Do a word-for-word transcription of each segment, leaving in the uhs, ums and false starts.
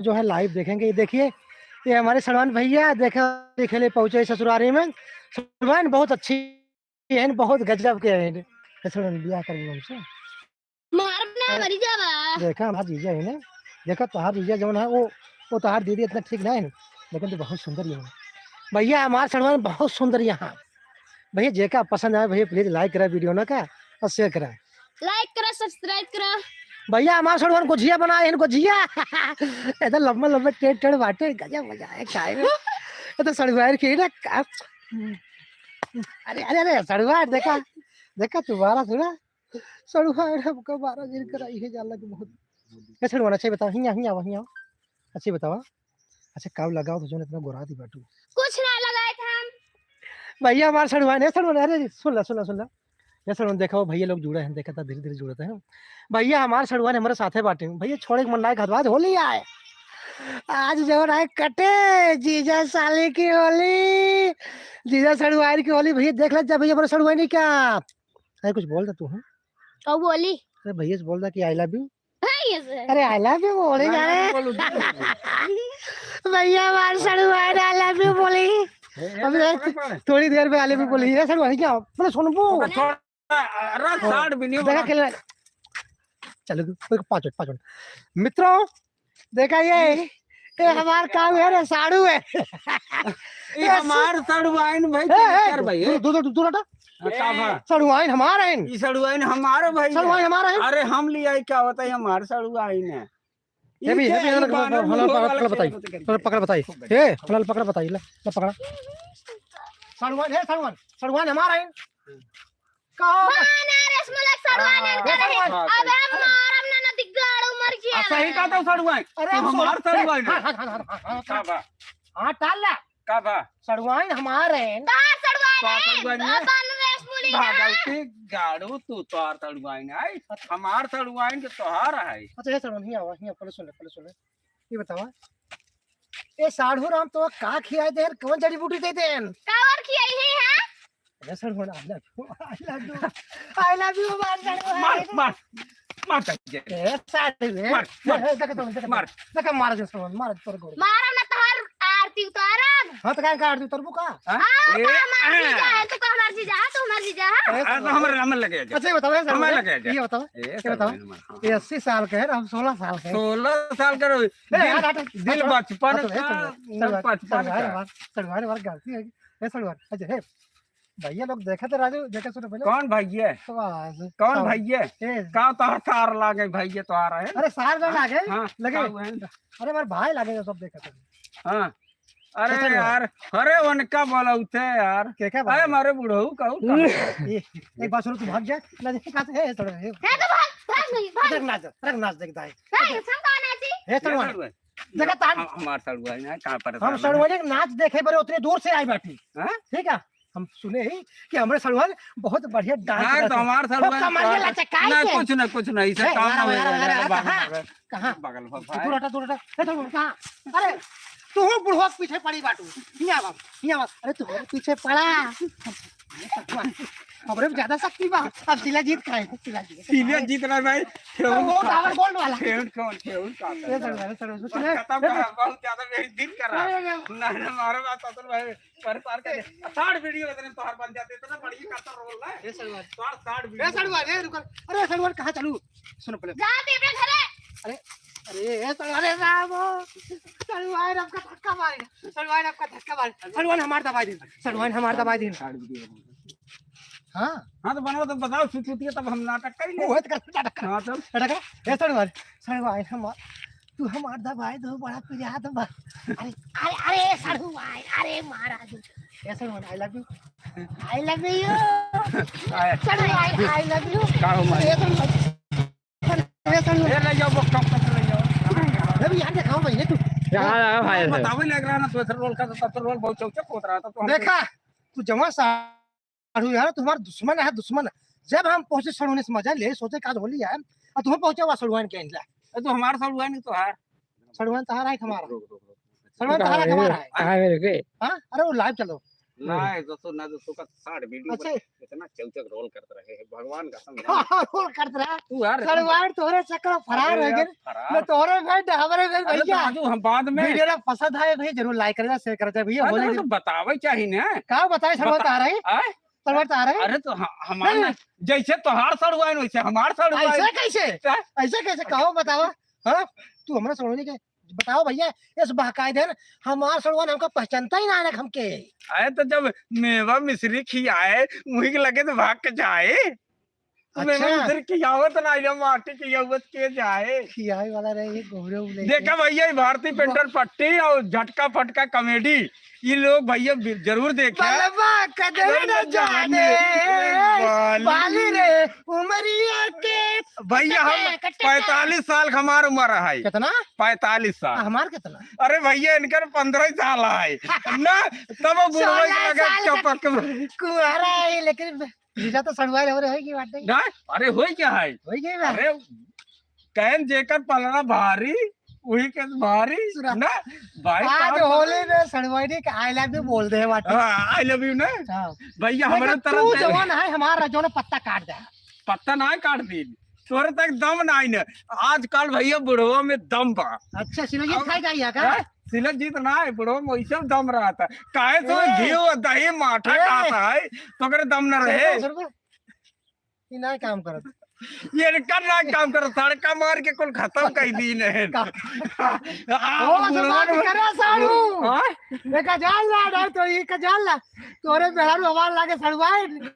जो है live देखेंगे। ये देखिए, ये हमारे सड़वाइन भैया, देखा, देखे ले पहुंचे ससुरारी में। सड़वाइन बहुत अच्छी है, बहुत गजब के है। ये सड़वाइन बियाह कर लो हमसे। मारब ना, अरे, मरी जावा। देखा, हमार जीजा है ना, देखा, तोहार जीजा जौन है, वो, वो तोहार दीदी इतना ठीक ना है, लेकिन तू बहुत सुंदर ही है। भैया, हमार सड़वाइन बहुत सुंदर यहाँ। भैया, जेका पसंद आए, भैया, please like करा video ना का और share करा। Like करा, subscribe करा। भैया, हमार सड़वाइन गोझिया बनाए हैं, गोझिया। इधर लंबा लंबा टेढ़ टेढ़ बाटे, गजब मजा आए खाए में। ये तो सड़वाइन की ना का-, अरे, अरे, अरे, सड़वाइन देखा, देखा तुम्हारा थोड़ा। सड़वाइन हमका बारह दिन कराई है, जाला के बहुत। ए सड़वाइन, अच्छा बताओ, हियाँ, हियाँ, हियाँ। अच्छा बताओ, अच्छा काव लगाओ तो जौन इतना गोरा दी बाटू। कुछ ना लगाए थे हम। भैया हमार सड़वाइन है, सड़वाइन, अरे सुन ला, सुन ला, सुन ला। ये सड़वाइन देखो, भैया लोग जुड़े हैं, देखा था धीरे धीरे जुड़ते हैं। भैया हमार सड़वाइन हमारे साथे बाटे। भैया छोड़े के मन ना घतवाज होली आए। आज जौन आए कटे, जीजा साली की होली, जीजा सड़वाइन की होली। भैया देख ले, जब भैया हमारे सड़वाइन क्या अरे कुछ बोल दे तू, हाँ? कब बोली? अरे भैया से बोल दे कि I love you। भैया से। अरे I love you बोले ना, जा ना, रहे। बोलो, बोलो। भैया हमार सड़वाइन I love you बोली। ए, ए, अबे ए, पकड़, पकड़। थोड़ी देर में I love you बोली। ये सड़वाइन क्या? बोले सुनबू। ओके, छोड़। अरे हाँ। साठ भी नहीं देखा बना। खेलना। चलो तू, एक पाँच मिनट, पाँच मिनट। मित्रों, देखा ये, ये हमार काम है रे, साड़ू है। ये हमार सड़वाइन भाई, ए, ए, कर भाई, दू-, ए। दू-, दू-, दू हटा। हाँ, का भा? सड़वाइन हमार है। ई सड़वाइन हमार भाई है। सड़वाइन हमार है। अरे हम लिया क्या होता है, हमार सड़वाइन है। ये भी, ये भी, ये भी, पकड़, पकड़ बताई। पकड़, पकड़ बताई। ए, पकड़, पकड़ बताई, ला, ला पकड़ा। सड़वाइन है, सड़वाइन, सड़वाइन हमार है। कहो। बनारस में लग सड़वाइन हाँ, करे। सड़वाइन। अबे मारम ना, ना दिग्गाड़ू मर गया। आ, सही कहा था सड़वाइन। अरे तू हम हमार सड़वाइन है। हाँ, हाँ, हाँ, हाँ, हाँ, हाँ, का बा? हाँ, टाल ला। का बा? सड़वाइन हमार है। तोहार सड़वाइन तोहार है। सड़वाइन है। अब बनारस बोली ना। भागलती गाड़ू तू तोहार सड़वाइन है। हमार सड़वाइन के तोहार है। अच्छा, ये सड़वाइन, हियाँ आवा, हियाँ, पहले सुन ले, पहले सुन ले। ये बतावा, ए साढ़ू राम तो का खियाए देन, कौन जड़ी बूटी दे देन? कावर खियाई है, हाँ? अरे सड़वाइन, I love you, I love you, I love you, मार सड़वाइन। मार, मार, मार, मार, ए साढ़ू रे। मार, मार। ए, देखो तो, देखो तो। मार। देखो, मार जो सड़वाइन, मार तोर गोड़। मारब ना तोहर आरती उतारब। हाँ, तो का, का आरती उतारबू का? हाँ? हाँ, ए, तो हमार आ। जीजा है, तो का हमार जीजा है, तो हमार जीजा है। अरे हाँ, तो सड़वाइन। हमरे, हमरे लगे जा। अच्छा, ये बताओ, ये सड़वाइन। हमरे लगे जा। ये बताओ, ए, ये बताओ। सड़वाइन हमार, हाँ। ये अस्सी साल के है, हम सोलह साल के हैं। सोलह साल के रहो। ए, दिल, हट, हट, दिल हट, बचपन हट, हट, का, सड़वाइन, बचपन सड़वाइन, का। हमार, सड़वाइन, हमार गलती है। ए, सड़वाइन, अच्छा, हे, भैया लोग देखे थे राजू, देखे सुने पहले। कौन भैया? तो बस, कौन सब। भैया? ए। का तोहार सार लागे भैया तोहार है? अरे, सार ना लागे, हाँ, लगे। का हुआ है? अरे, हमारे भाई लागे जो सब देखे थे। हाँ। अरे कैसे लोग? यार, अरे उनका बोला उठे यार। के क्या अरे बोला? हमारे बुढ़ऊ कहू हम्म। का? ए, एक बात सुनो, तू भाग जा। ना देखे कहाँ से है, थोड़ा है। है तो भाग, भाग नहीं, भाग। देख नाच, देख नाच, देख दाई। भाग, हम कहाँ नाची? हे ये सड़वाइन। सड़वाइन। देखा तान। हम, हमार सड़वाइन है, कहाँ पर हम सड़वाइन? सड़वाइन के नाच देखे बरे उतनी दूर से आई बाटी। हाँ? ठीक है? हम सुने ही कि हमरे सड़वाइन बहुत बढ़िया डांस हाँ, करत तो है। हमार खूब सड़वाइन कमरिया तो लचकाई ना, के। कुछ ना, कुछ ना, इसे हे, काम यार, ना यार, होएगा, यार, यार, बाबा, कहाँ? बाबा। कहाँ? बगल में तू भाई। दूर हटा, दूर हटा। ए, तो कहाँ? अरे, तू बुढ़वा के पीछे पड़ी बाटू। हियाँ बाबा, हियाँ बाबा। अरे, तू हमरे पीछे पड़ा। हमरे में ज्यादा शक्ति बा। अब शिलाजीत खाए, शिलाजीत। शिलाजीत ना भाई, अरे, वो खा। Power gold वाला। ठेहुन कौन, ठेहुन का ए, सर, अरे, सर, सुन, बस खत्म ए, कर, बहुत ज्यादा मेरी दिल कर रहा। अरे, अरे। ना, ना, मारो बात, ससुर भाई। अरे पार कर दे। Short video इतने तोहार बन जाते, इतना बढ़िया करता role ना। ए सड़वाइन। तोहार short video। ए सड़वाइन, ए रुक। अरे सड़वाइन कहाँ चलू? सुनो पहले। जा दे अपने घरे। अरे, अरे, ए सड़वाइन, अरे राम। सड़वाइन आपका धक्का मारे। सड़वाइन आपका धक्का मारे। सड़वाइन हमार दबाई दे। सड़वाइन हमार दबाई दे। Short video। हाँ। हाँ तो बनाओ तो बताओ, सुचुतिया तब हम नाटक करेंगे। वो तो कर, नाटक कर। हाँ तो। नाटक कर। ए सड़वाइन, सड़वाइन हमार। तू हमार दबाई दो, बड़ा पिरात बा। अरे, अरे, अरे, सड़वाइन, अरे, महाराज। ए, सड़वाइन, I love you। I love you। आए। सड़वाइन, I love you। का हो, माई? ए, सड़वाइन। ए, सड़वाइन। ए, ले जाओ, वो कम कर ले जाओ। अरे, यार, दिखाओ भाई, ये तू। यहाँ आया भाई। बतावे लग रहा ना, तो ऐसे role का, तो, तो role बहुत चौचक होत रहा था, तो हम देखा, तू जमा सा साढ़ू यार, तू हमार दुश्मन है, दुश्मन है। जब हम पहुंचे सड़वाइन से मजा ले, सोचे का होली है, और तुम्हें पहुंचा हुआ सड़वाइन के इनला। ए, तू हमार सड़वाइन तो हार। सड़वाइन तहार है कि हमारा? रुक, रुक, रुक। सड़वाइन तहार है कि हमारा है? कहाँ है मेरे के? हाँ? अरे वो live चलो। ना है, ससुर ना, ससुर का साठ वीडियो अच्छा। पर इतना चौचक रोल करत रहे हैं, भगवान कसम ना। का रोल करत रहा? तू यार, सड़वाइन तोहरे चक्कर में फरार अरे हो यार, गए। फरार। मैं तोहरे भाई, हमारे भाई अरे तो भैया। राजू, हम बाद में वीडियो ना पसंद आए भैया, जरूर लाइक करना, शेयर करना भैया, अरे होली तो दिन। बतावे चाहिए ना। का बताए, सड़वाइन बता- तो आ रही? आए? सड़वाइन तो आ रही? अरे तो ह-, हमार नहीं। ना, जैसे तोहार सड़वाइन वैसे हमार सड़वाइन। ऐसे कैसे? क्या? ऐसे कैसे? कहो बतावा। हाँ? तू हमरा सड़वाइन के बताओ भैया, इस बहकाए देन, हमार सड़वाइन हमका पहचानता ही ना है हमके। अरे तो जब मेवा मिश्री खियाए, वही के लगे तो भाग के जाए। मेवा अच्छा। मिश्री खियावत ना, ये माटी खियावत के जाए। खियाए वाला रहे, ये गोहरे उले देखा के। भैया, ये भारती वाह। पेंटर पट्टी और झटका फटका कॉमेडी, ये लोग भैया बि-, जरूर देखे। बलवा कदर न जाने, बाली। बाली रे, उमरिया के। भैया, हम कटे, कटे। पैंतालीस साल का हमार उम्र है। कितना? पैंतालीस साल। आ, हमार कितना? अरे भैया, इनकर पन्द्रह साल है। ना, तब वो बुढ़वा के सोलह लगा साल का चपक में। कुंवारा है, लेकिन जीजा तो सड़ुआर हो रहे, होई की बात नहीं। ना, अरे होई क्या है? होई गई बात। अरे, कहन जेकर पलड़ा भारी, वही के भारी, सुना। ना, भाई आज काम होली में सड़ुआरी के I love you बोल दे बाटे। हाँ, I love you ना। हाँ। भैया, लेकिन हमारे तरफ तू से जवान है, हमारा जवान पत्ता काट दे। पत्ता ना काट दी, तोरे तक दम ना आई ना। आजकल भैया बुढ़वा में दम बा। अच्छा, सिलजित अब खाई जाइए का? हैं? सिलजित ना है, बुढ़वा में वैसे दम रहता। काहे तो हाँ। घी और दही माठा ए। खाता है, तो करे दम ना रहे। सरपंच, सरपंच, ई ना काम करत। ये इनका ना काम करत, सड़का मार के कुल खत्म कर दी ने। का? आ, ओ, बुढ़वा सरपंच, में करे साड़ू। हाँ? देखा जान ला, ना तो ई का जान ला। तोरे मेहरारू हमार लागे सड़ुआइन।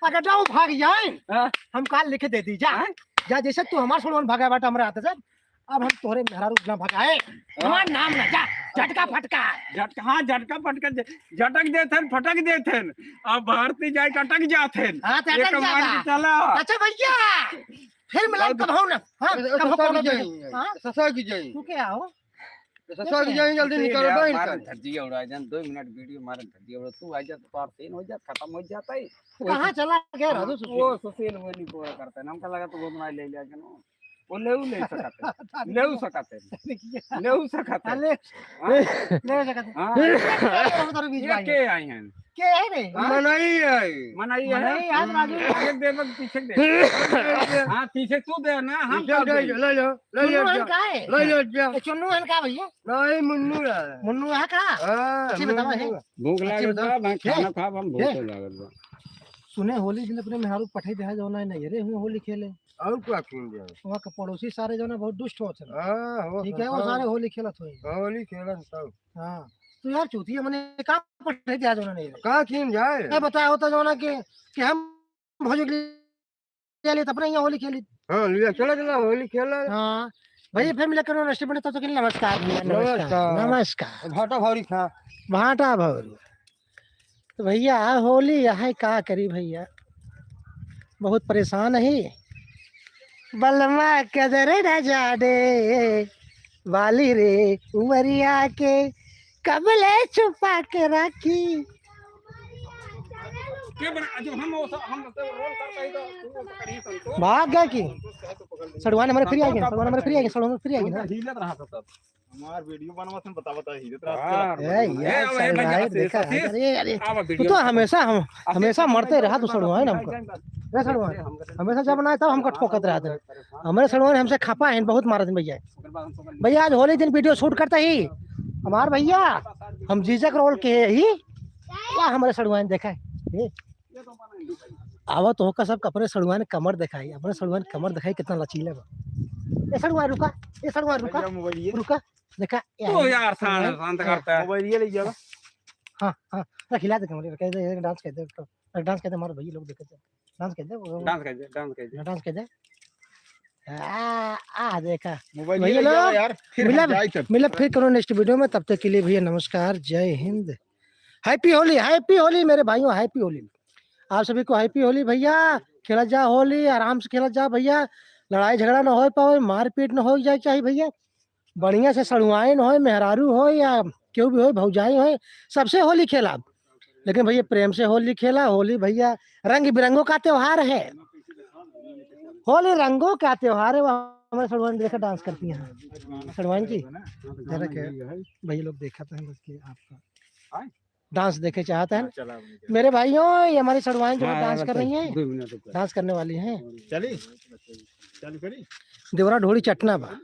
अगर ना वो भाग जाए, हाँ। हम काल लिख दे दी, जा। हाँ? जा, जैसे तू हमार सड़ुआइन भगाए बाटा हमरा हाथ से, अब हम तोरे मेहरारू ना भगाए। हाँ। हमार नाम ना, जा, झटका फटका। झटका, हाँ, झटका फटका, झ-, झटक देथन, फटक देथन। अब भारती जाए के अटक जाथन। हाँ, तो अटक जाता। चला। अच्छा भैया, फिर मिला कब हो ना? हाँ, कब हो, ससुर की जाए। हाँ? ससुर की जाए। तू क्या हो? तो ससुर की जाई, जल्दी निकल, यार, बाहर मारन निकल। धज्जिया उड़ा जान, दो मिनट वीडियो मारन धज्जिया उड़ा। तू आ जा तो तोहार सीन हो जात, खत्म हो जाता है। तो कहाँ चला गया राजू सुशील? वो सुशील वो नहीं पूरा करता है, हमका लगा तो वो बना ले लिया के ना। वो ले ले सकते हैं, ले सकते हैं, ले सकते हैं। अरे, हाँ? ले सकते हैं। हाँ। ये बता रहे बीच ये भाई। के आई हैं? के है रे? हाँ? मनई है। मनई है? मनई है, राजू। आगे दे, बस पीछे दे। हाँ, पीछे तू दे ना, हम पीछे दे, ले लो, ले लो, चुन्नू हन का है? ले लो, जा। ए, चुन्नू हन का भैया? नहीं, मुन्नू है। मुन्नू है का? हाँ, अच्छी बतावा है। मुन्नू है। भूख लागल बा, मैं खाना खाब, हम भूख लागल बा। सुने होली दिन अपने मेहरारू पठाई देहा जौना है नहीं रे, हुआ होली खेले। और क्या खेल जाए? वहाँ के पड़ोसी सारे जौना बहुत दुष्ट होत हैं। हाँ, हो ठीक है, वो सारे होली खेलत होई। होली खेलत सब। हाँ, तो यार चूतिया मने का पठाई देहा जौना नहीं रे। का खेल जाए? ए, बताया होता जौना के, कि हम भौजी के लिए ले, तब ना यहाँ होली खेली। हाँ, लिया, चला, चला, होली खेला। हाँ, भैया, फिर मिला करो, next video, तब तक के लिए नमस्कार भैया, नमस्कार, नमस्कार। नमस्कार। भाटा भौरी खा। भाटा भौरी। तो भैया, होली है, का करी भैया, बहुत परेशान है। बलमा कदर न जाने, बाली रे उमरिया के, कबले छुपा के राखी। के बना, जो हम वो सब, हम तो रोल करता ही तो तू कहीं संतोष। भाग गए कि? सड़ुआइन हमारे फिर आ गए, सड़ुआइन हमारे फिर आ गए, सड़ुआइन फिर आ गए ना। हिलत रहा था तब। हमार वीडियो बनवा से बता, बता, हिलत रहा था। हाँ, ए, यार, ए, सड़ुआइन देखा, सतीश, अरे, अरे, आवा तू वीडियो तो में। हमेशा हम, हमेशा मरते रहा तू सड़ुआइन हमको। ए, सड़ुआइन, हमेशा जब ना आए तब हमको ठोकत रहा था। हमारे सड़ुआइन हमसे खपा है, बहुत मारत हैं भैया। भैया, आज होली दिन वीडियो शूट करता ही हमार भैया, हम जीजा के रोल के ही, वाह, हमारे सड़ुआइन देखा है। ए, आवा तो होका सब अपने सड़ुआइन कमर दिखाई, अपने सड़ुआइन कमर दिखाई कितना लचीला बा। ए सड़ुआइन रुका, ए सड़ुआइन रुका, भैया, मोबाइल ये। रुका, देखा, ए, तो यार, शांत, सड़ुआइन। शांत करता है। मोबाइल ये ले जाओ। हाँ, हाँ, रख, हिला दे कमर, कह दे, डांस कर दे, डांस कर दे, हमारे भैया लोग देखे थे। डांस कर दे, वो डांस कर दे, डांस कर दे। डांस कर दे। आ, आ, देखा। मोबाइल भैया ले जाओ लोग, यार, फिर हम मिलब, जाए तब। मिलब फिर करो next वीडियो में, तब तक के लिए भैया नमस्कार, जय हिंद, happy होली, happy होली मेरे भाइयों, happy होली। आप सभी को happy होली भैया, खेला जा होली, आराम से खेला जा भैया, लड़ाई झगड़ा ना हो पावे, मारपीट ना हो जाए चाहिए भैया। बढ़िया से सड़ुआइन होय, मेहरारू होय या केहू भी होय, भौजाई होय, सबसे होली खेला। लेकिन भैया प्रेम से होली खेला। होली भैया रंग बिरंगों का त्योहार है। होली रंगों का त्योहार है। वो हमारे सड़ुआइन देखा डांस करती हैं। सड़ुआइन की जरा के भैया लोग देखा था बस कि आपका डांस देखे चाहत हैं। मेरे भाइयों, ये हमारी सड़वाइन जो है, डांस कर रही हैं, डांस करने वाली हैं। चली, चालू करी। देवरा ढोड़ी चटना बा।